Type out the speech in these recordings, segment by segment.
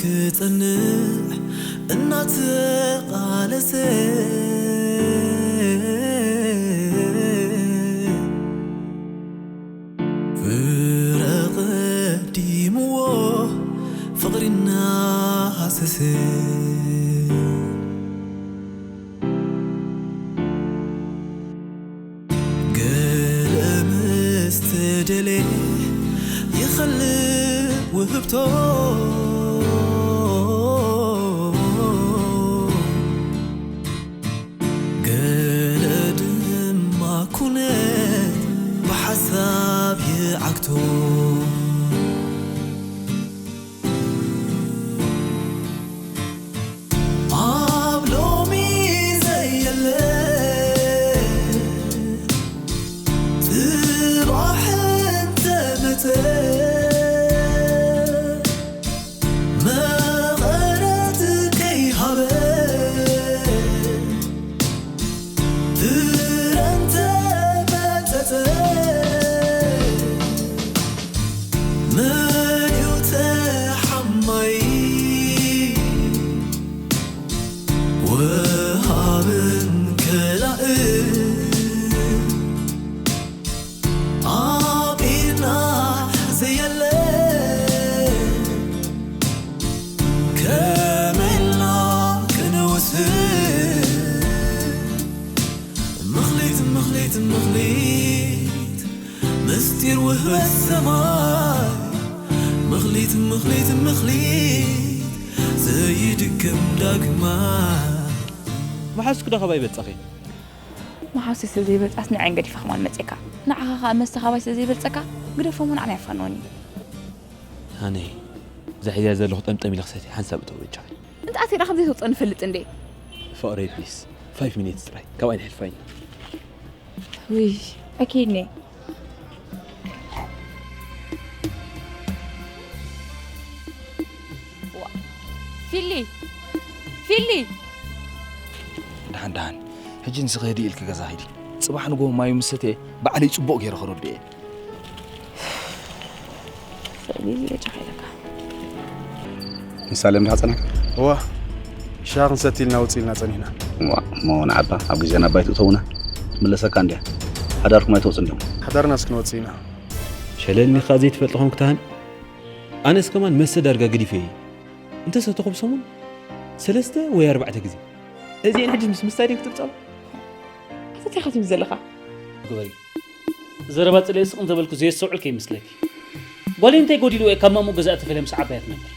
ክጸንዕ እናተቓለሰ ፍረ ቀዲምዎ ፍቕሪ እናሃሰሰ ገለ ምስ ተደልየ ይኸልእ ውህብቶ ገለ ድማ ኩነት ብሓሳብ ይዓግቶ ኣብ ሎሚ ዘየለ ጽባሕ እንተመጸ መቐረት ከይሃበ ፍረ እንተመጸጸ መን እዩ ተሓማይ ወሃብን ከላእን ኣብ ኢድና ዘየለ ከመይ ኢልና ክንውስን ምኽሊት ምኽሊት ምኽሊት ምስጢር ውህበት ሰማይ ምኽሊት ምኽሊት ምኽሊት ዘይድገም ዳግማይ መሓዝኩ ዶ ካባይ በጻኺ? መሓውሲ ስለ ዘይበልጻስ ንዐን ገዲፋ ከማን መጺእካ። ንዓኻ ኸኣ መስተ ካባይ ስለ ዘይበልጸካ ግደፎ እሞ ንዓና የፋንወኒ። ሃኒ፣ እዛ ሒዘያ ዘለኹ ጠምጠም ኢለ ክሰትያ ሓንሳብ እተው በጃኺ። እንተ ኣቲና ከም ዘይተውጽኦ ንፈልጥ እንዴ? ፍቕረይ ፕሊስ፣ ፋይቭ ሚኒትስ ጥራይ። ካብኣ ኣይንሕልፋ ኢና። ውይ፣ ኣኪድኒ። ዋ። ፊሊ! ፊሊ! ደሓን፣ ደሓን። ሕጂ ንስኺ ህድእ ኢልኪ ገዛ ኺዲ። ጽባሕ ንግሆ ማዩ ምስ ሰትየ፣ ባዕለይ ጽቡቕ ገይረ ከረድኦ እየ። ሰብ ግዜ ጨኺለካ። ንሳሌም ድኻ ጸኒሕካ? እዋ፣ ሻሂ ክንሰቲ ኢልና ውጽእ ኢልና ጸኒሕና። እዋ፣ እሞ ንዓባ ኣብ ግዜ ናብ ባይትኡ ተውና ትምለሰካ እንድያ። ሓዳርኩም ኣይተውጽን ዲኹም? ሓዳርናስ ክንወጽእ ኢና። ሸለል ኢልካ ዘይትፈልጥ ኾንክ ትሃን? ኣነስ ከማን መስተ ዳርጋ ገዲፈ እየ። እንተሰተኹ ብሰሙን ሰለስተ ወይ ኣርባዕተ ግዜ። እዚኤን ሕጂ ምስ ምስታይ ድዮም ክትብጸባ? ኣሰቲኻ ትብል ዘለኻ? ግበሪ። ዘረባ ጽልኢ ስቕ እንተበልኩ ዘየስተውዕል ከይመስለኪ። ጓለይ እንታይ ጎዲልዎ እየ ካብ ማሙ ገዛእ ተፈልየ ምስ ዓባያ ትነብር?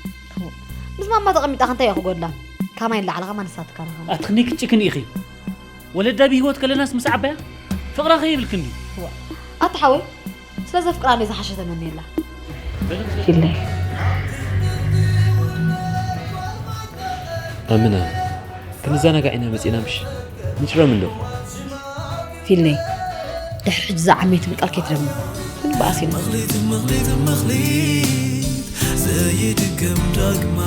ምስ ማማ ተቐሚጣ ከ እንታይ እያ ክጎድላ? ካማይ ንላዕሊ ከማን ንሳ ትካናኸና። ኣትኽኒ ክትጭክኒ ኢኺ። ወለዳ ብህይወት ከለናስ ምስ ዓባያ ፍቕራ ከይብልክኒ። እዋ፣ ኣታ ሓወይ፣ ስለ ዘፍቅራ እንደ ዝሓሸ ተመንየላ። ፊለይ። ኣምና፣ ክንዘናጋዕ ኢና መጺና ምሽ? ንጭረም እንዶ። ፊለይ፣ ድሕሪ ሕጂ እዛ ዓመይ ትብል ቃል ከይትደግሞ። ግን በኣስ ኢልና። መኽሊት፣ መኽሊት፣ መኽሊት ዘይድገም ዳግማ።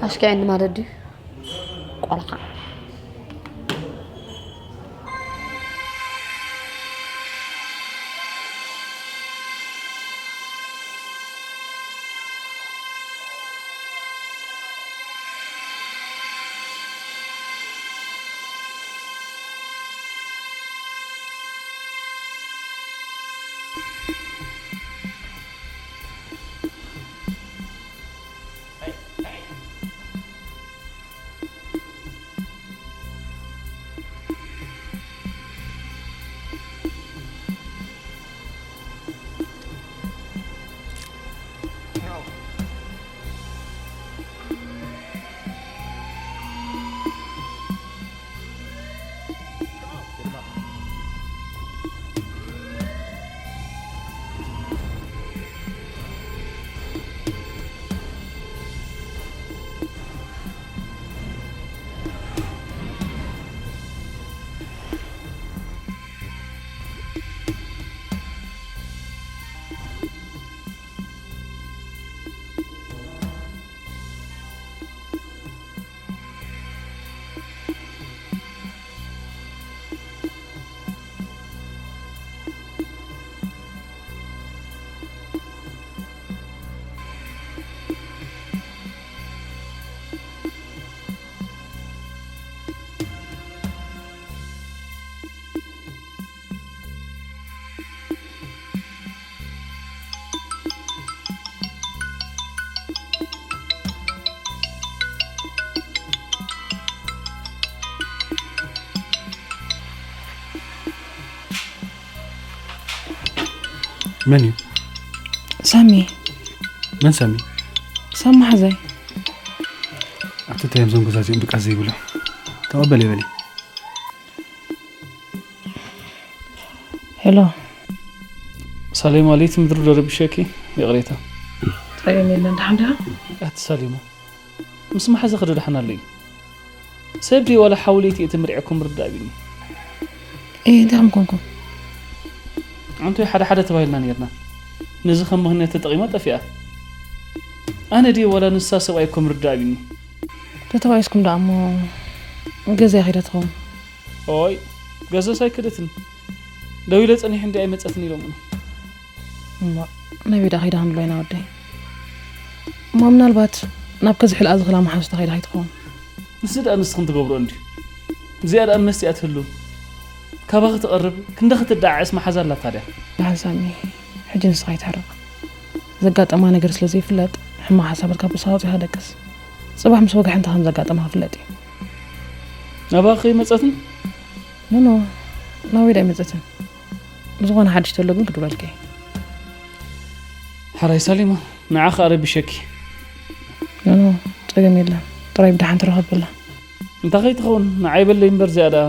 ኣሽካይን ማለት ድዩ? ቆልዓ። መን እዩ? ሳሚ። መን ሳሚ? ሳሚ ሓዘይ። ኣቲ እንታይ እዮም እዞም ገዛ እዚኦም ድቃስ ዘይብሎም? ተቐበል ይበሊ። ሄሎ። ሳሌማ፣ ለይቲ ምድሪ ዶ ረቢሸኪ? ይቕሬታ። ጸገም የለን፣ ደሓን ዲኻ? ኣቲ ሳሌማ፣ ምስ መሓዛኺ ዶ ደሓን ኣሎ እዩ? ሰብ ድዩ ዋላ ሓውለይቲ እየ ተመርዒኩም ርዳእ ቢኒ። እየ፣ እንታይ ከም ኮንኩ? ኣንቶይ ሓደ ሓደ ተባሂልና ነይርና። ነዚ ከም ምኽንያት ተጠቒማ ጠፊኣ። ኣነ ድየ ዋላ ንሳ ሰብኣይ እኮ ምርዳእ ቢኒ። ተተባኢስኩም ደኣ እሞ ገዛ ከይዳ ትኸውን? ኦይ፣ ገዛስ ኣይከደትን። ደው ኢለ ጸኒሐ እንዲ ኣይመጸትን ኢሎምኒ። እሞ ናበይ ደኣ ከይዳ ክንብሎ ኢና ወደይ? እሞ ምናልባት ናብ ከዝሕልኣ ዝኽላ መሓዙታ ከይዳ ከይትኸውን? ንሱ ደኣ ንስኽን ትገብሮ እንድዩ። እዚኣ ደኣ መስ እያ ትህሉ? ካባኺ ትቐርብ፣ ክንደኺ ትደዓዕስ መሓዛ ኣላታ ድያ? ደሓን ሳሚ፣ ሕጂ ንስኻ ኣይትሕረቕ። ዘጋጠማ ነገር ስለ ዘይፍለጥ፣ ሕማቕ ሓሳባት ካብ ርእስኻ ኣውጺኻ ደቅስ። ጽባሕ ምስ ወግሐ እንታይ ከም ዘጋጠማ ክፍለጥ እዩ። ናባኺ ከይመጸትን? ኖ፣ ኖ፣ ናበይ ደኣ ኣይመጸትን። ብዝኾነ ሓድሽ ተሎ ግን ክድውለልኪ እየ። ሕራይ ሳሊማ፣ ንዓኺ ኣረቢሸኪ። ኖ፣ ኖ፣ ጸገም የለን። ጥራይ ብደሓን ተረኸብ በላ። እንታይ ከይትኸውን፣ ንዓይ በለይ እምበር እዚኣ ደኣ።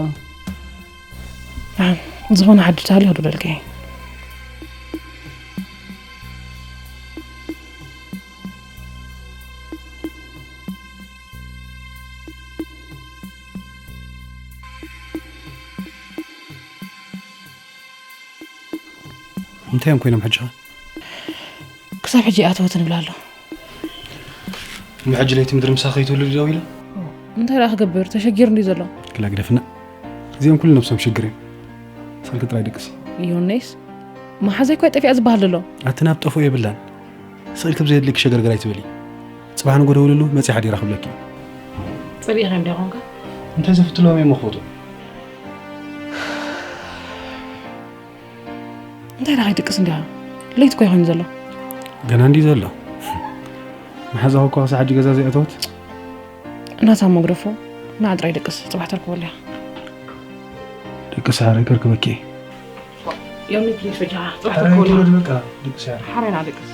ደሓን፣ ዝኾነ ሓድሽ ተሃልዩ ክድውለልኪ እየ። እንታይ እዮም ኮይኖም ሕጂ ኸ? ክሳብ ሕጂ ኣይኣተወትን ይብላ ኣሎ። እሞ ሕጂ ለይቲ ምድሪ ምሳኺ ከይትውልድ ደው ኢላ? እንታይ ደኣ ክገብር? ተሸጊሩ እንድዩ ዘሎ። ክላ ግደፍና። እዚኦም ኩሉ ነብሶም ሽግር እዮም። ሳልኪ ጥራይ ደቅሲ። ዮኔስ፣ መሓዘይ እኮ ጠፊኣ ዝበሃል ዘሎ። ኣቲ ናብ ጠፍኦ የብላን። ስቕ ኢልኪ ብዘየድልየኪ ሸገርገር ኣይትበሊ። ጽባሕ ንጎ ደውልሉ፣ መጺኣ ሓዲራ ክብለኪ። ጸሊእኻ እንዲያ ኾንካ? እንታይ ዘፍትሎም እዮም ክፈቱ? እንታይ ደኣ ከይድቅስ እንዲኻ? ለይቲ እኮ ይኾይኑ ዘሎ። ገና እንዲ ዘሎ። መሓዛኹ እኮ ክሳዕ ሕጂ ገዛ ዘይኣተወት። እናታ እሞ ግደፎ፣ ንዓ ጥራይ ደቅስ፣ ጽባሕ ተርክበሉ ኢኻ። ደቅስ ሓራይ ከርክበኪ እየ። ዮኒ፣ ፕሊዝ፣ በጃኻ፣ ጽባሕ ሓራይ ተርክበሉ ኢኻ። ትውለድ በቃ፣ ደቅስ ሓራይ። ሓራይ ንዓ ደቅስ።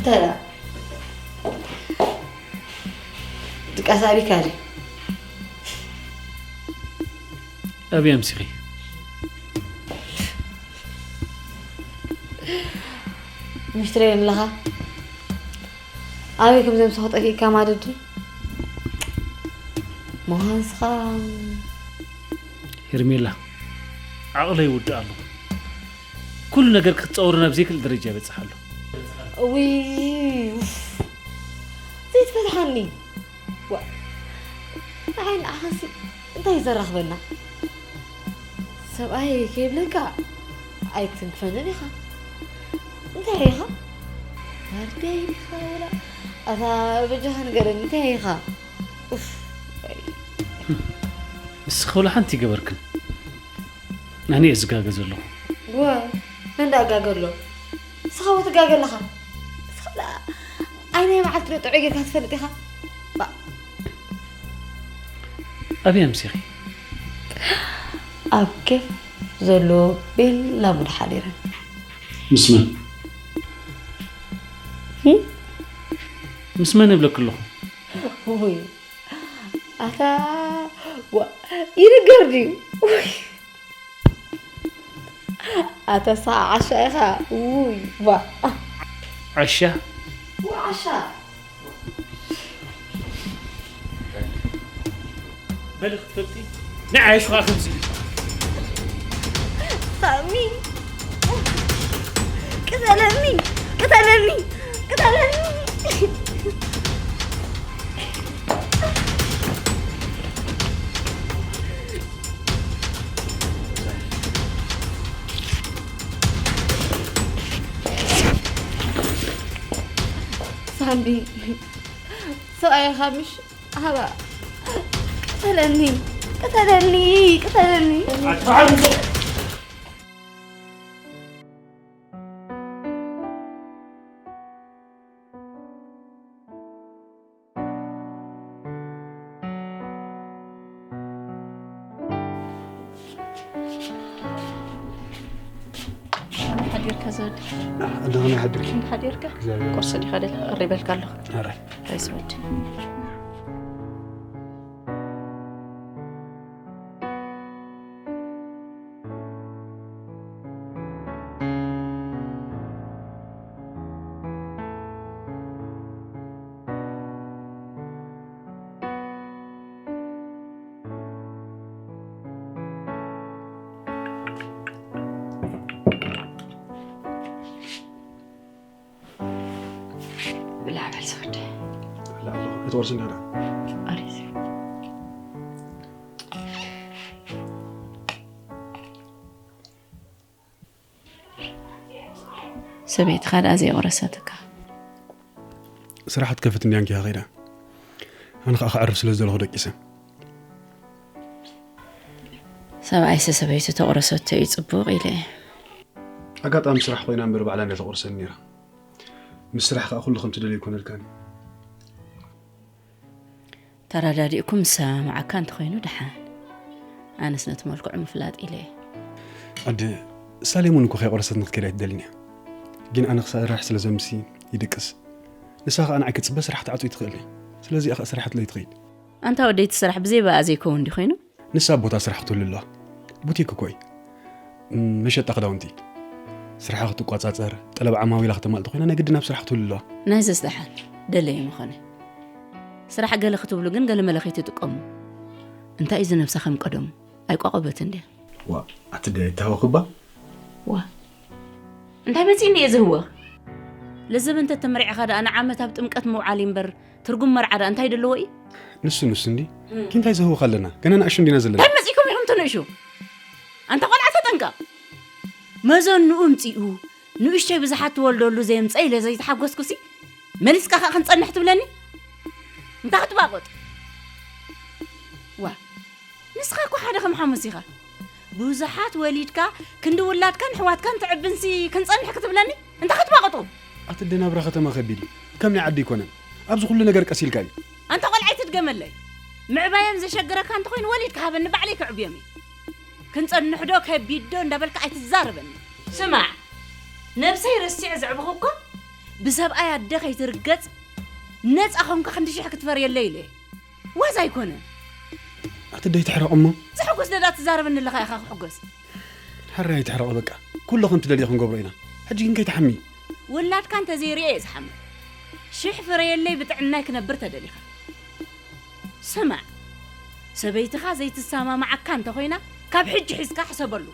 ተራ። ኣሳሪካ ድዩ? ኣብይ ኣምሲኺ? ምሽ ትርእየኒ ኣለኻ? ኣበይ ከም ዘምሰኹ ጠፊእካ ማለት ድዩ? ምዃንስኻ ሄርሜላ፣ ዓቕለይ ይውድእ ኣሎ። ኩሉ ነገር ክትጸውሮ ናብ ዘይክእል ደረጃ ይበጽሕ ኣሎ። ውይ፣ ኡፍ። ዘይትፈትሓኒ። ዋ፣ ንዓይ ንዓኻሲ እንታይ ዘራኽበና? ሰብኣይ ከይብለካ ኣይትንክፈንን ኢኻ። እንታይ ኢኻ? ዋርድያ ኢኻ ወላ? ኣታ በጃኻ ንገረኒ፣ እንታይ ኢኻ? ኡፍ፣ ወይ። ንስኺ ወላ ሓንቲ ይገበርክን። ኣነ እየ ዝጋገ ዘለኹ። ወ፣ መን ደኣ ጋገ ኣሎ? ንስኻ ወ ትጋገ ኣለኻ። ንስኻ ደኣ ኣይ ናይ መዓልቲ ዶ ጥዑይ ጌርካ ትፈልጥ ኢኻ? ባ። ኣበይ ኣምሲኺ? ኣብ ኬፍ ዘሎ ቤላ ሙድ ሓዲረ። ምስ መን? ምስ መን እብለኪ ኣለኹ? ውይ፣ ኣታ፣ ዋ፣ ይንገር ድዩ? ውይ። ኣታ ንስኻ ዓሻ ኢኻ። ውይ፣ ዋ። ዓሻ? ዋ፣ ዓሻ። በሊ ክትፈልጢ ንዓይ ሽኻ ከምዚ ኢሉ። ሳሚ። ቅተለኒ፣ ቅተለኒ፣ ቅተለኒ። ሳሚ፣ ሰብኣይኻ ምሽ ሃባ። ቅተለኒ፣ ቅተለኒ፣ ቅተለኒ። ሓዲርካ ዘወዲ። ኣዳኸመይ ሓድርኪ? ሓዲርካ? እግዚኣብሔር ቁርሲ ዲኻ ደል ቀሪበልካ ኣለኹ። ኣራይ። ኣይስ ወዲ። ብላዕ በል ዝወደ። ብላዕ ኣለኹ። ኣይትቆርስ እንዲኻ? ኣሪፍ። ሰበይትኻ ደኣ ዘይቆረሰትካ? ስራሕ ትከፍት እንዲያ እንኪያ ከይዳ። ኣነ ከዓ ክዕርፍ ስለ ዝደለኹ ደቂሰ። ሰብኣይሰ ሰበይቱ ተቑረሰቶ እዩ ጽቡቕ ኢለ እየ። ኣጋጣሚ ስራሕ ኮይና እምበር ባዕላ እንዲያ ተቑርሰኒ ነይራ። ምስ ስራሕ ከዓ ኩሉ ከም ትደልዮ ኣይኮነልካን እዩ። ተረዳዲእኩም ዝሰማማዓካ እንተኾይኑ ደሓን። ኣነስ ነቲ መልክዑ ምፍላጥ ኢለ እየ። ኣደ ሳሌሙን እኮ ከይቆረሰት ንክትከይድ ኣይትደልን እያ። ግን ኣነ ክሰርሕ ስለ ዘምሲ ይድቅስ። ንሳ ከዓ ንዓይ ክትፅበ ስራሕ ክትዓፁ ኣይትኽእል እያ። ስለዚ እያ ከዓ ስራሕ ትለይ ትኸይድ። ኣንታ ወደይ እቲ ስራሕ ብዘይ ብኣ ዘይከውን ድዩ ኮይኑ? ንሳ ቦታ ስራሕ ክትህሉ ኣለዋ። ቡቲክ እኮ እዩ። እም፣ መሸጣ ክዳውንቲ። ስራሓ ክትቆፃፀር፣ ጠለብ ዓማዊላ ከተማልእ ኮይና ናይ ግድን ኣብ ስራሕ ክትህሉ ኣለዋ። ናይዘስ ደሓን ደለየ ምኾነ። ስራሕ ገለ ክትብሉ ግን ገለ መለ ከይትጥቀሙ። እንታይ እዩ ዝነብሳ ከም ቀደሙ? ኣይቋቐበት እንድያ። ዋ፣ ኣቲ ደ ይታወኽባ? ዋ፣ እንታይ መፂእኒ እየ ዝህወኽ? ለዘብ እንተ ተመሪዕኻ ደኣ ንዓመት ኣብ ጥምቀት ምውዓል እዩ እምበር ትርጉም መርዓ ደኣ እንታይ ደለዎ እዩ? ንሱ ንሱ እንዲ። ኪንታይ ዝህወኽ ኣለና? ገና ንኣሽቱ እንዲና ዘለና። እንታይ መፂእኩም ኢኹም ትንእሹ? ኣንታ ቆልዓ ተጠንቀቕ። መዘንኡ እምፂኡ ንእሽተይ ብዙሓት ትወልደሉ ዘየምፀ ኢለ ዘይተሓጎስኩሲ መሊስካ ከዓ ክንፀንሕ ትብለኒ? እንታይ ክትባቆጥ? ዋ፣ ንስኻ እኮ ሓደ ከም ሓሙስ ኢኻ። ብዙሓት ወሊድካ ክንዲ ውላድካን ኣሕዋትካን ትዕብንሲ ክንፀንሕ ክትብለኒ? እንታይ ክትባቆጡ? ኣቲ ደ ናብራ ከተማ ከቢድ እዩ። ከም ናይ ዓዲ ኣይኮነን። ኣብዚ ኩሉ ነገር ቀስ ኢልካ እዩ። ኣንታ ቆልዓ ኣይትድገመለይ። ምዕባዮም ዘሸግረካ እንተኾይኑ ወሊድካ ሃበኒ ባዕለይ ክዕብዮም እየ። ክንፀንሕ ዶ ከቢድ ዶ እንዳበልካ ኣይትዛረበኒ። ስማዕ፣ ነብሰይ ረሲዐ ዘዕበኹ እኮ ብሰብኣይ ኣደ ከይትርገፅ ነፃ ኾንካ ክንዲ ሽሕ ክትፈርየለይ ኢለ እየ። ዋዛ ኣይኮነን። ኣቲ ደይ ትሕረቕ እሞ። ዝሕጎስ ደዳ ትዛረበኒ ኣለኻ ኢኻ ክሕጎስ። ሕራይ ትሕረቕ በቃ። ኩሉ ከም ትደልዮ ክንገብሮ ኢና። ሕጂ ግን ከይትሓሚ። ውላድካ እንተዘይርእየ እየ ዝሓምም። ሽሕ ፍረየለይ ብጥዕናይ ክነብር ተደሊኻ። ስማዕ፣ ሰበይትኻ ዘይትሰማማዓካ እንተኾይና ካብ ሕጂ ሒዝካ ሕሰበሉ።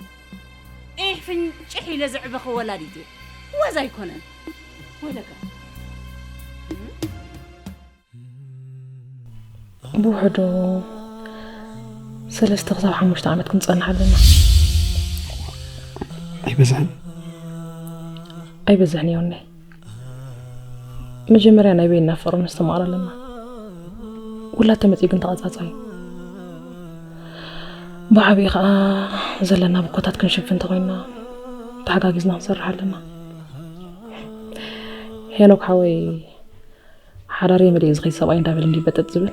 ኢሕ ፍንጭሕ ኢለ ዘዕበኸ ወላዲት እየ። ዋዛ ኣይኮነን። ወይለካ። ብውሕዱ ሰለስተ ክሳብ ሓሙሽተ ዓመት ክንጸንሕ ኣለና። ኣይበዝሕን? ኣይበዝሕን ይሆነይ። መጀመርያ ናይ በይንና ፍቕሪ ነስተማቕር ኣለና። ውላድ ተመጺኡ ግን ተቐጻጻ እዩ። ብዓብዪ ከዓ ዘለና ብኮታት ክንሽፍን እንተኾይንና ተሓጋጊዝና ክንሰርሕ ኣለና። ሄኖክ ሓወይ ሓዳር የመልእ ዝኸይድ ሰብኣይ እንዳበለ እንዲበጠጥ ዝብል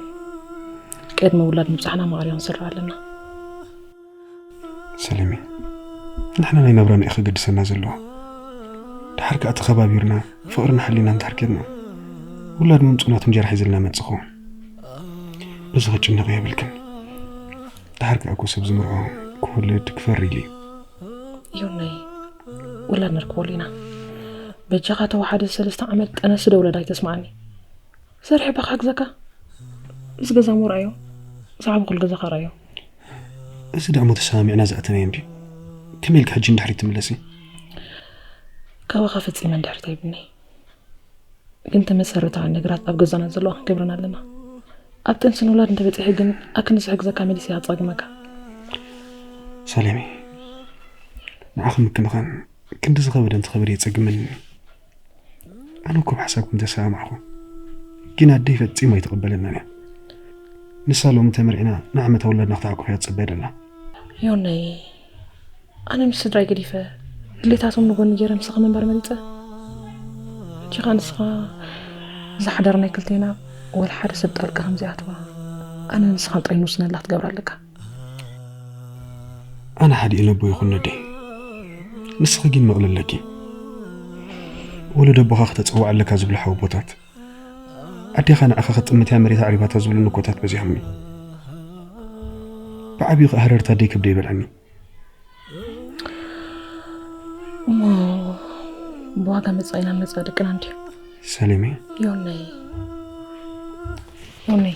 ቅድሚ ውላድ ምብጻሕና ማዕርዮ ክንሰርሕ ኣለና። ሰለሚ፣ ንሕና ናይ ናብራና እዩ ከገድሰና ዘለዎ። ድሓር ከኣ ተኸባቢርና ፍቕርና ሓሊና እንድሕር ኬድና ውላድ እውን ጽኑዓት እንጀራ ሒዝልና መጽእ ኸውን። በዚ ክጭነቕ የብልክን። ድሓር ከኣ እኮ ሰብ ዝምርዖ ክወልድ ክፈሪ ኢሉ እዩ። ዮናይ ውላድ ነርክበሉ ኢና። በጃኻ ተወሓደ ሰለስተ ዓመት ጠነስ ዶ ውለድ ኣይተስማዓኒ። ሰርሐ ባኻ ግዘካ ምስ ገዛ ሞርኣዮ ዝዓበኹል ገዛኻ ርኣዮ። እዚ ደኣ እሞ ተሰማሚዕና ዝኣተናዮ እንድዩ። ከመይ ኢልካ ሕጂ እንድሕሪት ትምለሲ? ካባኻ ፈጺመ እንድሕሪት ኣይብልኒ። ግን ተመሰረታዊ ነገራት ኣብ ገዛና ዘለዋ ክንገብረን ኣለና። ኣብ ጥንሲ ንውላድ እንተበጺሐ ግን ኣክንዲ ዝሕግዘካ መሊሰ እየ ኣጻግመካ። ሰሌሚ፣ ንዓኺ ምክንኻን ክንዲ ዝኸበደ እንትኸበደ የጸግመኒ። ኣነ እኮ ብሓሳብኩም ተሰማማዕኹ፣ ግን ኣደይ ፈጺሙ ኣይትቕበለናን እያ። ንሳ ሎሚ ተመርዒና ንዓመታ ውላድና ክትዓቁፍ እያ ትጽበ ደላ። ዮነይ፣ ኣነ ምስ ስድራይ ገዲፈ ድሌታቶም ንጎኒ ገይረ ምሳኺ ምንባር መሪጸ። ሕጂ ኸኣ ንስኻ እዛ ሓዳር ናይ ክልቴና ወላ ሓደ ሰብ ጣልቃ ከም ዘይኣትዋ ኣነ ንስኻን ጥራይ ንውስነላ ክትገብር ኣለካ። ኣነ ሓዲኡ ነቦ ይኹን ነደይ፣ ንስኺ ግን መቕለለኪ። ወለዶ ኣቦኻ ክተጸውዕ ኣለካ ዝብሉ ሓወቦታት፣ ኣዴኻ ንዓኻ ክትጥምት እያ መሬት ኣዕሪባታ ዝብሉ ንኮታት በዚሖምኒ። ብዓብዩ ከኣ ሃረርታ ኣደይ ከብደይ ይበልዐኒ። እሞ ብዋጋ መጻኢና ንመጻኢ ደቅና እንድዩ። ሰሌመይ፣ ዮነይ፣ ዮነይ፣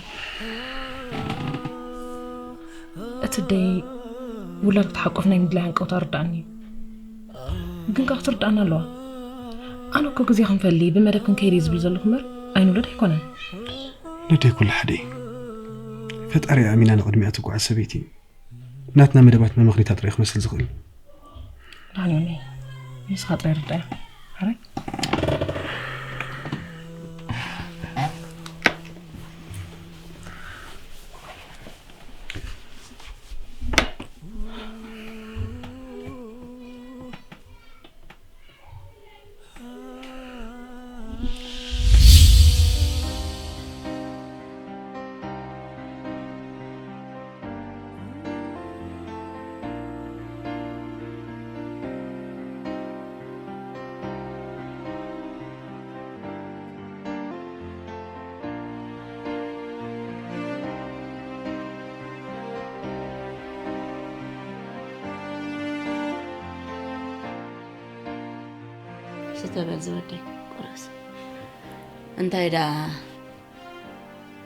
እቲ ደይ ውላድ ክትሓቁፍ ናይ ምድላይ ሃንቀውታ ርዳእኒ እዩ። ግን ከኣ ክትርዳእና ኣለዋ። ኣነ እኮ ግዜ ክንፈሊ ብመደብ ክንከይድ እየ ዝብል ዘለኹ እምበር ኣይንውለድ ኣይኮነን። ነደይ ኩሉ ሓደ እዩ። ፈጣሪ ኣሚና ንቕድሚኣ ትጓዓዝ ሰበይቲ ናትና መደባት መመኽኒታ ጥራይ ክመስል ዝኽእል። ዳንዮኒ፣ ንስኻ ጥራይ ርዳያ። ሕራይ? ስተበል ዝወደይ ቁረስ እንታይ ደኣ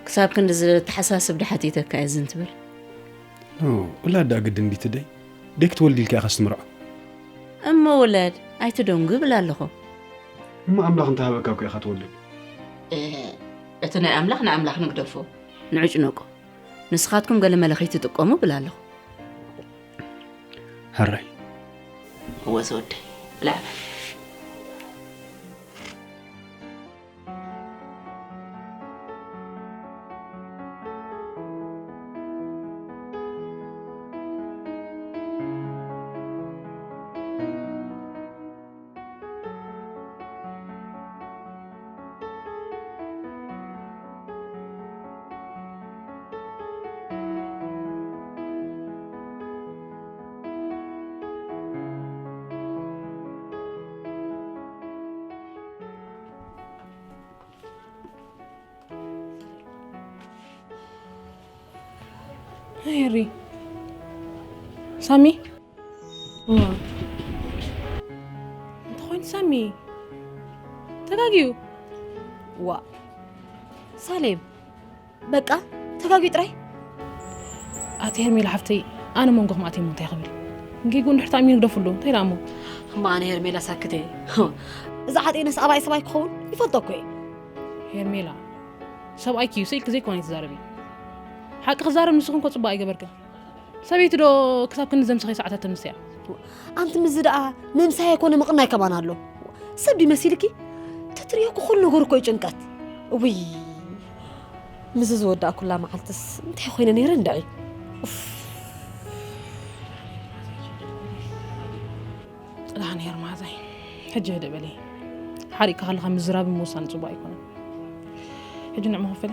ክሳብ ክንዲ ዝተሓሳስብ ድሓቲተካ እየ ዝን ትብል። ውላድ ደኣ ግድን እንዲትደይ ደክ ትወልድ ኢልካ ኢኻ ስትምርዖ። እሞ ውለድ ኣይትደንጉ ይብል ኣለኹ። እሞ ኣምላኽ እንተሃበካ እኮ ኢኻ ትወልድ። እቲ ናይ ኣምላኽ ንኣምላኽ ንግደፎ። ንዕጭነቁ ንስኻትኩም ገለ መለ ከይትጥቀሙ ብል ኣለኹ። ሕራይ። እወ ዝወደይ ብላዕ በል። ሄሪ። ሳሚ? እዋ። እንተኾይኑ ሳሚ ተጋግዩ። ዋ። ሳሌም፣ በቃ ተጋግዩ ጥራይ። ኣቲ ሄርሜላ ሓፍተይ፣ ኣነ መንጎኹም ኣትየ እሞ እንታይ ክብል? ጌጉ እንድሕር ተኣሚኑ ግደፍሉ፣ እንታይ ደኣ እሞ? እማ ኣነ ሄርሜላ ሳክት እየ። እዛ ዓጤነስ ኣባይ ሰብኣይ ክኸውን ይፈልጦ እኮ እየ። ሄርሜላ፣ ሰብኣይኪ እዩ፣ ስኢልኪ ዘይኮነ ኣይትዛረቢ። ሓቂ ክዛረብ ንስኺ እንኮ ጽቡቕ ኣይገበርክን። ሰበይቲ ዶ ክሳብ ክንዲ ዘምስኸይ ሰዓታት ተምስያ? ኣንቲ ምስዚ ደኣ ምምሳይ ኣይኮነ ምቕናይ ከማን ኣሎ። ሰብ ድዩ መሲልኪ? ተትርእዮ እኮ ኩሉ ነገር እኮ እዩ ጭንቀት። እውይ፣ ምስዚ ዝወዳእኩላ መዓልትስ እንታይ ኮይነ ነይረ እንድዒ? ኡፍ። ጽላሕ ነይር መዓዛይ። ሕጂ ህድእ በሊ። ሓሪቕካ ከለኻ ምዝራብን ምውሳን ጽቡቕ ኣይኮነን። ሕጂ ንዕ መኸፈሊ።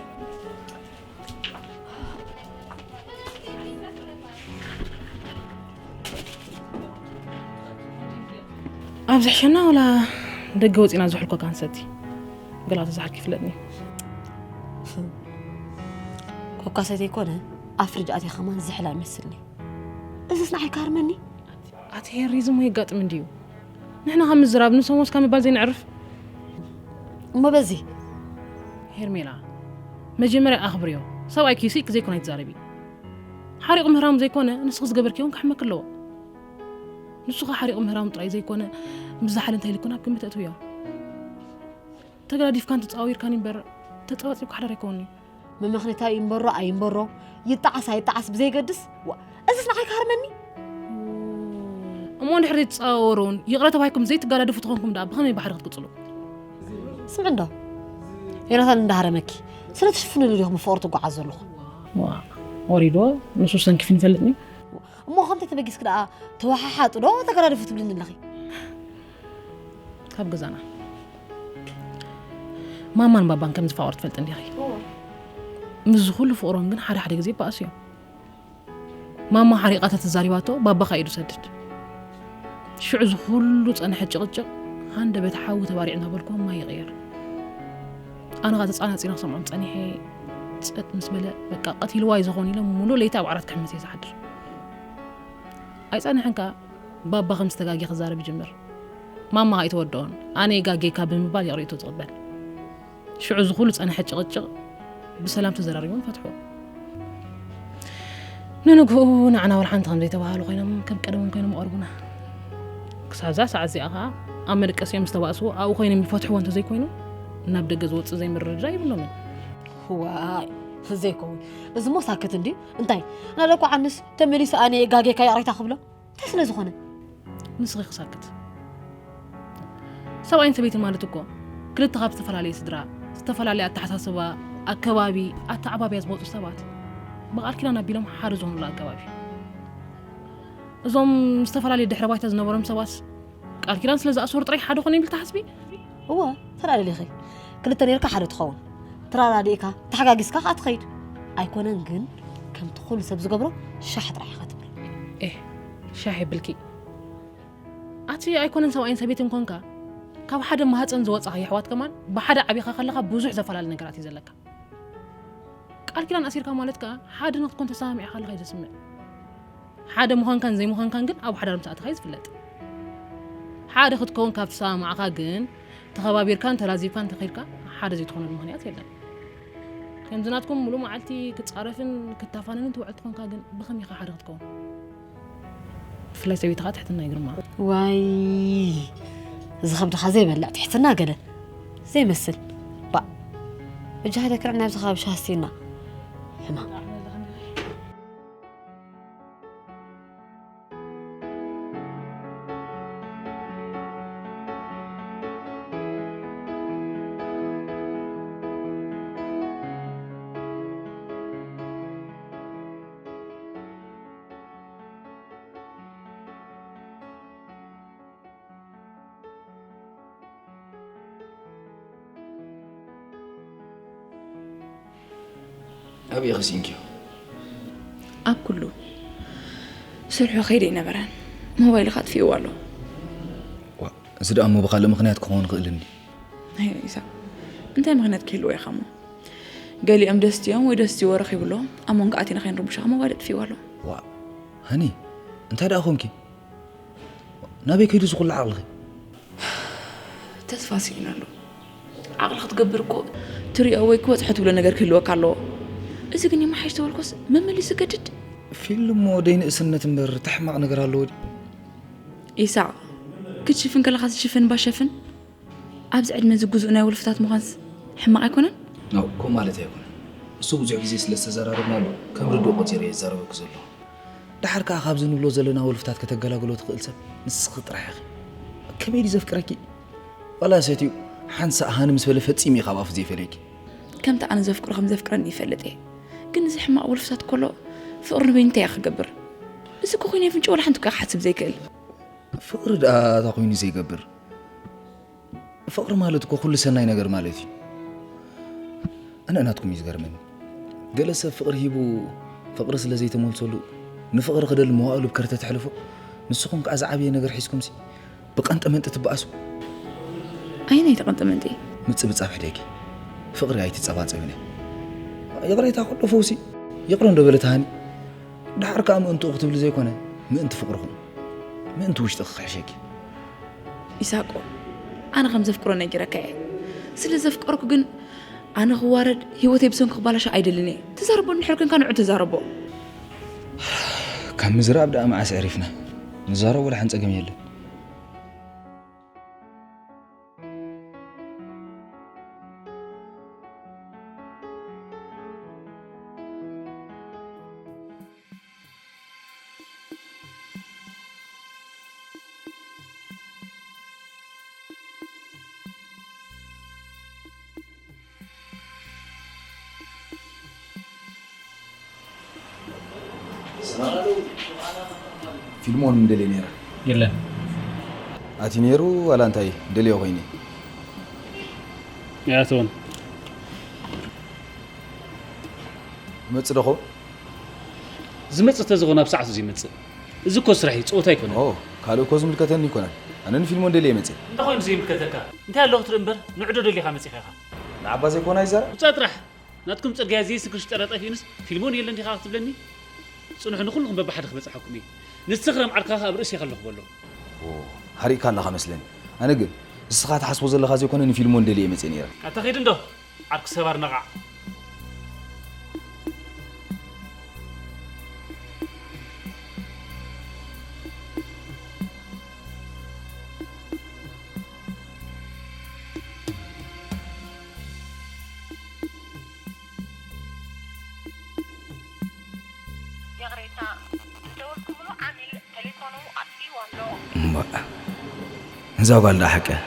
ኣብዚ ሕሸና ወላ ደገ ወፂና ዝሕልኮ ካንሰቲ ገላ ተዛሕልኪ ፍለጥኒ። ኮካ ሰተይ ኮነ ኣፍርጅ ኣትየ ከማን ዝሕላ ይመስልኒ። እዚስ ንዓይ ካርመኒ? ኣቲ ሄሪ፣ እዚ እሞ የጋጥም እንድዩ። ንሕና ካብ ምዝራብ ንሶም ወስካ ምባል ዘይነዕርፍ። እሞ በዚ ሄርሜላ፣ መጀመርያ ኣኽብርዮ። ሰብኣይኪ ስኢልኪ ዘይኮነ ኣይትዛረቢ። ሓሪቕ ምህራም ዘይኮነ ንስኺ ዝገበርክዮ እውን ክሕመኪ ኣለዎ። ንሱ ኸ ሓሪቕ ምህራም ጥራይ ዘይኮነ ምስ ዝሓለ እንታይ ኢልክን ኣብ ግምት ኣእትውዮ። ተገዳዲፍካን ተጻዊርካን እምበር ተጸባጺብካ ሓዳር ኣይከውን'ዩ። መመኽነይታ ይንበሮ ኣይንበሮ፣ ይጠዓስ ኣይጠዓስ ብዘይገድስ፣ ዋ፣ እዚስ ንዓይ ክሃርመኒ? እሞ እንድሕር ዘይትጸዋወሩን ይቕረ ተባሂልኩም ዘይትጋዳድፉ ተኾንኩም ደኣ ብኸመይ ብሓደ ክትቅጽሉ? ስምዒ እንዶ፣ ዮናታን እንዳሃረመኪ፣ ስለ ትሽፍንሉ ዲኹም ብፍቕሪ ትጓዓዙ ዘለኹም? ዋ፣ ወሪዶ፣ ንሱ ሰንኪፉ ይፈልጥኒ። እሞ ከምቲ ተበጊስኪ ደኣ ተወሓሓጡ ዶ ተገዳድፉ ትብልኒ ኣለኺ? ካብ ገዛና። ማማን ባባን ከም ዝፋቐሩ ትፈልጢ እንዲኺ? እዎ። ምስዚ ኩሉ ፍቕሮም ግን ሓደ ሓደ ግዜ ይበኣሱ እዮም። ማማ ሓሪቓ ተተዛሪባቶ ባባኻ ኢዱ ሰድድ። ሽዑ እዚ ኩሉ ጸንሐ ጭቕጭቕ ሃንደበት ሓዊ ተባሪዑ እናበልኩ ማይ ይቕየር። ኣነ ኸኣ ተጻናጺነ ክሰምዖም ጸኒሐ ጸጥ ምስ በለ፣ በቃ ቀቲልዋ እዩ ዝኾን ኢለ ሙሉእ ለይቲ ኣብ ዓራት ክሕምስ እየ ዝሓድር። ኣይጸንሐን ከኣ ባባ ከም ዝተጋግየ ክዛረብ ይጅምር። ማማ ኣይተወድኦን፣ ኣነ የጋጌካ ብምባል ይቕሬቱ ትቕበል። ሽዑ እዚ ኩሉ ጸንሐ ጭቕጭቕ ብሰላም ተዘራሪቦም ፈትሕዎ። ንንግኡ ንዓና ወላ ሓንቲ ከም ዘይተባሃሉ ኮይኖም ከም ቀደሞም ኮይኖም ይቐርቡና። ክሳብ እዛ ሰዓት እዚኣ ከኣ ኣብ መደቀሲኦም ዝተባእስዎ ኣብኡ ኮይኖም ይፈትሕዎ እንተዘይኮይኑ ናብ ደገ ዝወጽእ ዘይምርድዳእ የብሎምን። ዋይ፣ ዘይከውን። እዚ እሞ ሳክት እንድዩ። እንታይ? ናደኳ ዓንስ ተመሊሱ ኣነ የጋጌካ ይቕሬታ ክብሎ? እንታይ ስለ ዝኾነ? ንስኺ ክሳክት። ሰብኣይን ሰበይትን ማለት እኮ ክልተ ካብ ዝተፈላለየ ስድራ፣ ዝተፈላለየ ኣተሓሳስባ፣ ኣከባቢ፣ ኣተዓባብያ ዝመጹ ሰባት ብቓል ኪዳን ኣቢሎም ሓደ ዝኾኑሉ ኣገባብ እዩ። እዞም ዝተፈላለየ ድሕረ ባይታ ዝነበሮም ሰባት ቃል ኪዳን ስለ ዝኣሰሩ ጥራይ ሓደ ኮነ ኢልኪ ትሓስቢ? እወ፣ ተራዳዲእኺ። ክልተ ኔርካ ሓደ ትኸውን። ተራዳዲእካ፣ ተሓጋጊዝካ ከኣ ትኸይድ። ኣይኮነን ግን፣ ከምቲ ኩሉ ሰብ ዝገብሮ ሻሕ ጥራሕ ኢኻ ትብል። ኤህ፣ ሻሕ የብልኪ። ኣቲ ኣይኮነን ሰብኣይን ሰበይትን ኮንካ፣ ካብ ሓደ ማህፀን ዝወፃኻ የሕዋት ከማን ብሓደ ዓቢኻ ከለኻ ብዙሕ ዘፈላለ ነገራት እዩ ዘለካ። ቃል ኪዳን ኣሲርካ ማለት ከኣ ሓደ ንክትኮን ተሰማሚዕካ ኣለኻ እዩ ዘስምዕ። ሓደ ምዃንካን ዘይምዃንካን ግን ኣብ ሓዳር ምስ ኣተኻ እዩ ዝፍለጥ። ሓደ ክትከውን ካብ ተሰማማዕካ ግን ተኸባቢርካን ተላዚብካን እንተኸይድካ ሓደ ዘይትኾነሉ ምኽንያት የለን። ከምዚ ናትኩም ሙሉእ መዓልቲ ክትጻረፍን ክታፋነንን ትውዕል ትኾንካ ግን ብኸመይ ኢኻ ሓደ ክትከውን? ብፍላይ ሰበይቲ ኸኣ ትሕትና ይግርማ። ዋይ፣ እዚ ኸብድኻ ዘይበልዕ ትሕትና ገለ ዘይመስል። ባእ፣ በጃኻ ደክርዕና ኣብዚ ኸባቢ ሻሂ ስቲና። ሕማም። ኣበይ ኢኺ ስኢንክዮ? ኣብ ኩሉ። ስርሑ ከይዱ ኣይነበረን። ሞባይልኻ ኣጥፊእዎ ኣሎ። ዋ፣ እዚ ደኣ እሞ ብኻልእ ምኽንያት ክኸውን ይኽእል እንዲ። ኣይ፣ ኢሳቕ፣ እንታይ ምኽንያት ክህልዎ ኢኻ እሞ? ገሊኦም ደስትዮም ወይ ደስትይዎ ረኺቡ ኣሎ። ኣብ መንጎ ኣቲና ከይንርብሾ ከኣ ሞባይል ኣጥፊእዋ ኣሎ። ዋ፣ ሃኒ፣ እንታይ ደኣ ኾንኪ? ናበይ ከይዱ እዚ ኩሉ ዓቕልኺ? ተስፋ ስኢኑ ኣሎ። ዓቕሊ ክትገብር እኮ ትሪኦ ወይ ክበጽሖ ትብሎ ነገር ክህልወካ ኣለዎ። እዚ ግን ይመሓሽ ተበልኮስ መመሊሱ ይገድድ። ፊልም እሞ ደይ ንእስነት እምበር እንታይ ሕማቕ ነገር ኣለዎ ድዩ? ኢሳቕ፣ ክትሽፍን ከለኻስ ሽፍን ባሸፍን ኣብዚ ዕድመ እዚ ግዙእ ናይ ወልፍታት ምዃንስ ሕማቕ ኣይኮነን? ኖ፣ ከምኡ ማለት ኣይኮነን። እሱ ብዙሕ ግዜ ስለ ዝተዘራረብናሉ ከም ርዱእ ቆጺረ እየ ዝዛረበኪ ዘለኹ። ደሓር ከኣ ካብዚ ንብሎ ዘለና ወልፍታት ከተገላግሎ ትኽእል ሰብ ንስኺ ጥራሕ ኢኺ። ከመይ ድዩ ዘፍቅረኪ? ዋላ ሰትዩ ሓንሳእ ሃኒ ምስ በለ ፈጺሙ እዩ ካብ ኣፉ ዘይፈልየኪ። ከምቲ ኣነ ዘፍቅሮ ከም ዘፍቅረኒ ይፈልጥ እየ። ግን እዚ ሕማቕ ወልፍታት ከሎ ፍቕሪ ንበይኑ እንታይ እየ ክገብር? እዚ እኮ ኮይኑ የፍንጭ ዋላ ሓንቲ እኮ ክሓስብ ዘይክእል። ፍቕሪ ደኣ እንታይ ኮይኑ ዘይገብር? ፍቕሪ ማለት እኮ ኩሉ ሰናይ ነገር ማለት እዩ። ኣነ ናትኩም እዩ ዝገርመኒ። ገለ ሰብ ፍቕሪ ሂቡ ፍቕሪ ስለ ዘይተመልሰሉ ንፍቕሪ ክደሊ መዋእሉ ብከርተ ተሕልፎ፣ ንስኹም ከኣ ዝዓበየ ነገር ሒዝኩምሲ ብቐንጠመንጢ ትበኣሱ። ኣየናይ ተቐንጠመንጢ? ምጽብጻብ ሕደጊ። ፍቕሪ ኣይትጸባጸብን እያ። ይቕሬታ ኩሉ ፈውሲ። ይቕረ እንዶ በለት ሃኒ። ደሓር ከኣ ምእንትኡ ክትብሊ ዘይኮነ፣ ምእንቲ ፍቕርኹም፣ ምእንቲ ውሽጥኺ ክሕሸኪ። ኢሳቆ፣ ኣነ ከም ዘፍቅሮ ነጊረካ እየ። ስለ ዘፍቀርኩ ግን ኣነ ክዋረድ፣ ህይወተይ ብሰንኩ ክባላሾ ኣይደልን እየ። ትዛረቦ እንድሕር ኮንካ ንዑ ተዛረቦ። ካብ ምዝራብ ደኣ መዓስ ዕሪፍና? ንዛረቦ ደሓን ጸገም የለን። ፊልሞን ምደልየ ነይረ። የለን። ኣቲ ነይሩ ዋላ እንታይ ደልዮ ኮይኒ? ያቶን። መጽእ ዶ ኸውን? ዝመጽእ ተዝኾን ኣብ ሰዓቱ ዝመጽእ። እዚ እኮ ስራሕ እዩ፣ ጸወታ ኣይኮነን። ኦ፣ ካልእ እኮ ዝምልከተኒ ኣይኮነን። ኣነ ንፊልሞን ደልየ መጽእ። እንታይ ኮይኑ ዘይምልከተካ? እንታይ ኣለዎ ክትርኢ እምበር፣ ንዑ ዶ ደሊኻ መጺኻ ኢኻ? ንዓባ ዘይኮና ይዛረብ? ውጻእ ጥራሕ። ናትኩም ጽርግያ ዘይስግር ሽጠራ ጠፊኡንስ ፊልሞን የለን ዲኻ ክትብለኒ? ጽንሑ፣ ንኹልኹም በብሓደ ክበጽሓኩም እየ። ንስኽራም ዓርካኻ ኣብ ርእሲ ከለኹ በሎ። ኦ፣ ሓሪቕካ ኣለኻ መስለኒ። ኣነ ግን ንስኻ ትሓስቦ ዘለኻ ዘይኮነ ንፊልሞን ደልየ መጽእ ነይረ። ኣታ ኺድ እንዶ፣ ዓርኪ ሰባር ነቓዕ። ይቕሬታ፣ ዝደወልኩምሉ ዓሚል ቴሌፎኑ ኣጥፊእዎ ኣሎ። እምባእ፣ እዛ ጓል ደኣ ሓቂ እያ።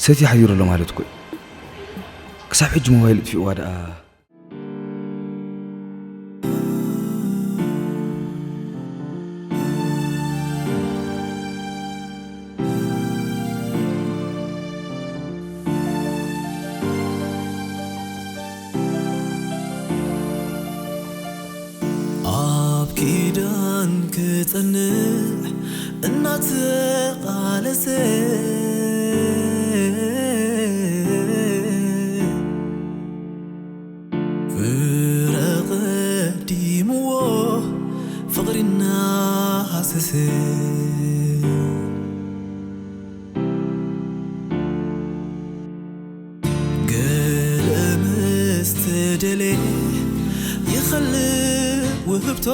ሰትዩ ሓዲሩ ኣሎ ማለት እኮ እዩ። ክሳብ ሕጂ ሞባይል ኣጥፊእዋ ደኣ። ኣብ ኪዳን ክጸንዕ እናተቓለሰ፣ ፍረ ቀዲምዎ ፍቕሪ እናሃሰሰ፣ ገለ ምስ ተደልየ ይኸልእ ውህብቶ።